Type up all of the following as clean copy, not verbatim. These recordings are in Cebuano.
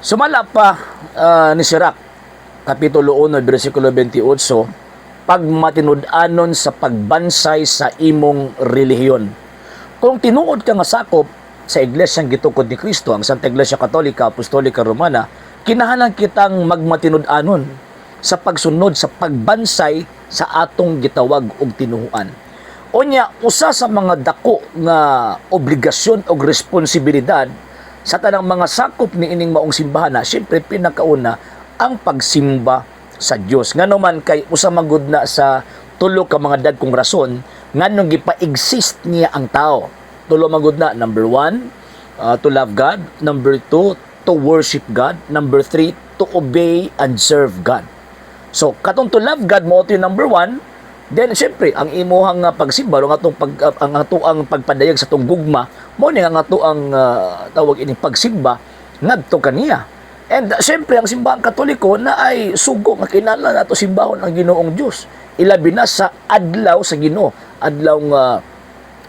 Sumala pa ni Sirach, Kapitulo 1, versikulo 28, pagmatinud-anon sa pagbansay sa imong relihiyon. Kung tinuod ka nga sakop sa iglesyang gitukod ni Kristo, ang Santa Iglesia Katolika Apostolika Romana, kinahanglan kitang magmatinud-anon sa pagsunod sa pagbansay sa atong gitawag og tinuhuan. Unya, usa sa mga dako nga obligasyon o responsibilidad sa tanang mga sakop ni ining maong simbahan na, siyempre pinakauna ang pagsimba sa Dios. Ngano man kay usa man gud na sa tulo ka mga dagkong rason nganong gipa-exist niya ang tao. Tulo man gud na: number one, to love God; number two, to worship God; number three, to obey and serve God. So, katong to love God mao to yung number one, then siyempre, ang imuhang pagsimba, o ang atong pag, ang atoang pagpadayag sa atong gugma, mao ni ang atoang tawag ining pagsimba ngadto kaniya. And siyempre, ang Simbahang Katoliko na ay sugo nga kinahanglan nato simbahon ang Ginoong Dios. Ilabi na sa adlaw sa Ginoo, adlaw nga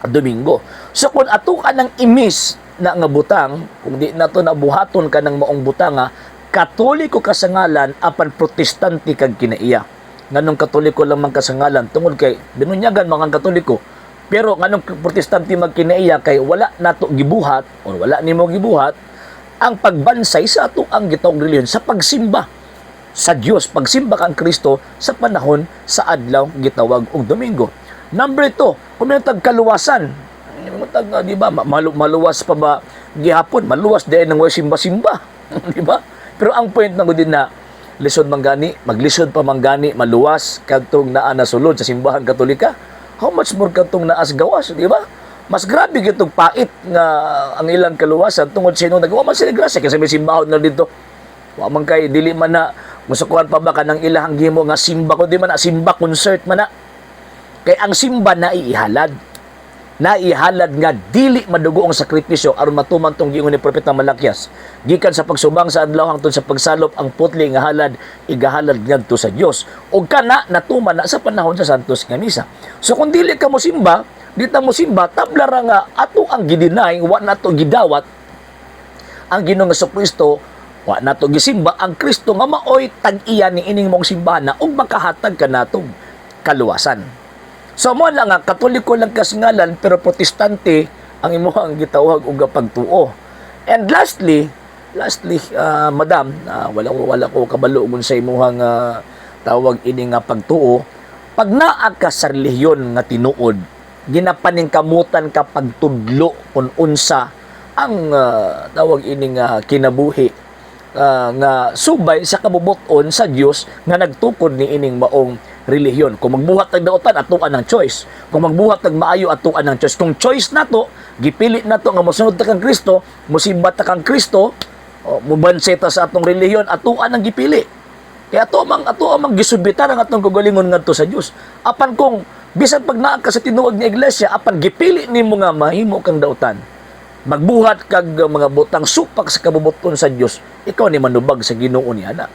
Domingo. So kung ato ka nang imis na nga butang, kung di nato nabuhaton ka ng maong butang nga, Katoliko ka sa ngalan apan Protestante kag kinaiya. Nganong Katoliko lang man ka sa ngalan? Tungod kay binunyagan mga Katoliko. Pero nganong Protestante magkinaiya? Kay wala nato gibuhat or wala nimo gibuhat ang pagbansay sa ato ang gitawag relihiyon sa pagsimba sa Dios, pagsimba kang Kristo sa panahon sa adlaw gitawag og Domingo. Number two, kung may tag kaluwasan, tag, di ba, maluwas pa ba gihapon, maluwas din ng way simba-simba, di ba? Pero ang point na ko din na lisod man gani, maglisod pa man gani maluwas kadtong naa na sulod sa Simbahan Katolika. How much more kadtong naa sa gawas, di ba? Mas grabe gitong pait nga ang ilang kaluwasan tungod sa inong nagawa man sila grasya kasi may simbahon na dito. Wa man kay dili man na musukuan pa ba kanang ilahang gihimo nga simba ko di man na simba, concert man na. Kay ang simba na ihalad. Naihalad nga dili madugo ang sakripisyo aron matuman tong giingon ni Propeta Malakias. Gikan sa pagsubang sa adlaw hangtod sa pagsalop, ang putli nga halad igahalad ngadto sa Dios. Ug kana natuman na sa panahon sa Santos nga Misa. So kung dili ka mo simba, di ta mo simba, tabla ra nga ato ang gideny, wa nato gidawat ang Ginoong Kristo, wa nato gisimba ang Kristo nga maoy tag-iya ni ining mong simbahan na ug makahatag kanatong kaluwasan. So mo lang nga Katoliko lang kas ngalan pero Protestante ang imuhang gitawag og pagtuo. And lastly, madam, wala ko kabalo kung sa imuhang tawag ini nga pagtuo. Pag naa ka sa relihiyon nga tinuod, ginapaningkamutan ka pagtudlo kung unsa ang tawag ini nga kinabuhi nga subay sa kabubuton sa Dios nga nagtukod ni ining maong relihiyon. Kung magbuhat tag dautan, atoan ang choice. Kung magbuhat tag maayo, atoan ang choice. Kung choice nato, gipili nato nga mosunod ta kang Kristo, mosimba ta kang Kristo, o mubansay ta sa atong relihiyon, atoan ang gipili. Kaya ato mang gisubitan ang atong kagalingon ngadto sa Dios. Apan kung bisan pag naa ka sa tinuod nga iglesia, apan gipili nimo nga mahimo kang dautan, magbuhat kag mga butang supak sa kabubuton sa Dios, ikaw ni manubag sa Ginoo ni ana.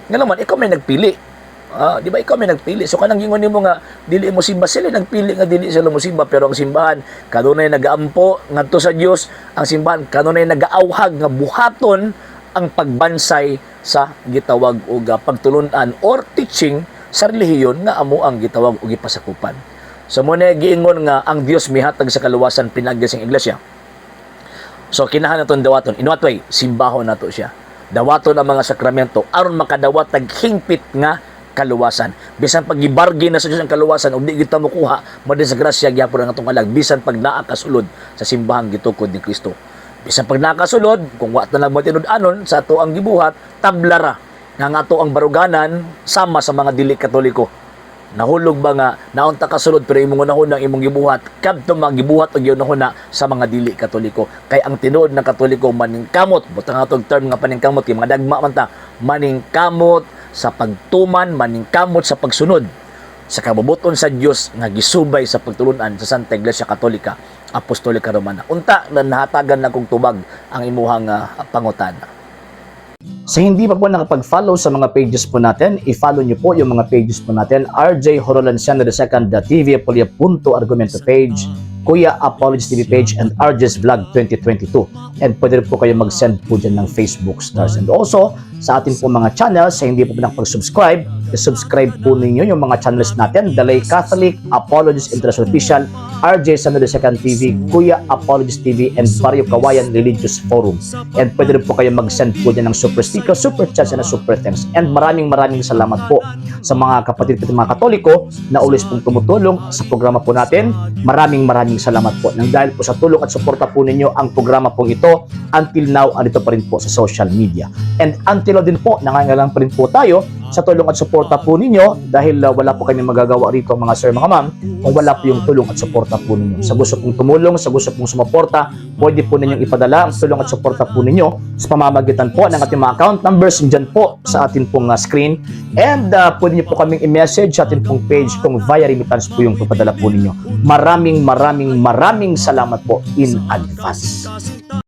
Nga naman ikaw may nagpili. Ah, di ba ikaw may nagpili? So kanang gingon nimo nga dili mo simba, sila nagpili nga dili sila mo simba, pero ang simbahan kanunay nagaampo ngadto sa Dios, ang simbahan kanunay nagaawhag nga buhaton ang pagbansay sa gitawag og pagtulun-an or teaching sa relihiyon nga amo ang gitawag og gipasakupan. So mo na giingon nga ang Dios mihatag sa kaluwasan pinaagi sa iglesia. So kinahanglan naton dawaton. In what way? Simbahon nato siya. Dawaton ang mga sakramento aron makadawat tag hingpit nga kaluwasan. Bisan pag gibargain na sa Dios ang kaluwasan ug di kita mokuha, madisgrasya gyapon ang atong kalag bisan pag naa ka sulod sa simbahang gitukod ni Kristo. Bisan pag naa ka sulod, kung wa ta nagmatinud-anon sa ato ang gibuhat, tablara nga ang ato ang baruganan sama sa mga dili Katoliko. Nahulog ba nga naunta ka sulod pero imong hunahuna, imong gibuhat kadto mga gibuhat og hunahuna sa mga dili Katoliko? Kay ang tinuod ng Katoliko maningkamot, butang atong term nga paningkamot kay mga dagma man ta, maningkamot sa pagtuman, maningkamot sa pagsunod sa kabubuton sa Dios nga gisubay sa pagtulunan sa Santa Iglesia Katolika Apostolika Romana. Unta na nahatagan na kong tubag ang imuhang pangutana. Sa hindi pa po nakapag-follow sa mga pages po natin, i-follow nyo po yung mga pages po natin. RJ Horolanciano II, TV Apolia Punto Argumento page, Kuya Apologist TV page, and RJ's Vlog 2022. And pwede rin po kayo mag-send po dyan ng Facebook stars. And also, sa atin po mga channels, sa hindi po nakapag-subscribe, subscribe po ninyo yung mga channels natin: Dalay Catholic, Apologist International Official, RJ Samuel II TV, Kuya Apologist TV, and Barrio Kawayan Religious Forum. And pwede rin po kayo mag-send po dyan ng super sticker, super chats, and super thanks. And maraming maraming salamat po sa mga kapatid ko, mga Katoliko na always pong tumutulong sa programa po natin. Maraming maraming salamat po. Nang dahil po sa tulong at suporta po ninyo, ang programa pong ito until now andito pa rin po sa social media. And until now din po, nangangailangan pa rin po tayo sa tulong at suporta po ninyo dahil wala po kami magagawa rito, mga sir, mga ma'am, kung wala po yung tulong at suporta po ninyo. Sa gusto pong tumulong, sa gusto pong sumuporta, pwede po ninyong ipadala ang tulong at suporta po ninyo sa pamamagitan po ng ating mga account numbers dyan po sa atin pong screen. And pwede niyo po kaming i-message sa atin pong page kung via remittance po yung papadala po ninyo. Maraming maraming maraming salamat po in advance.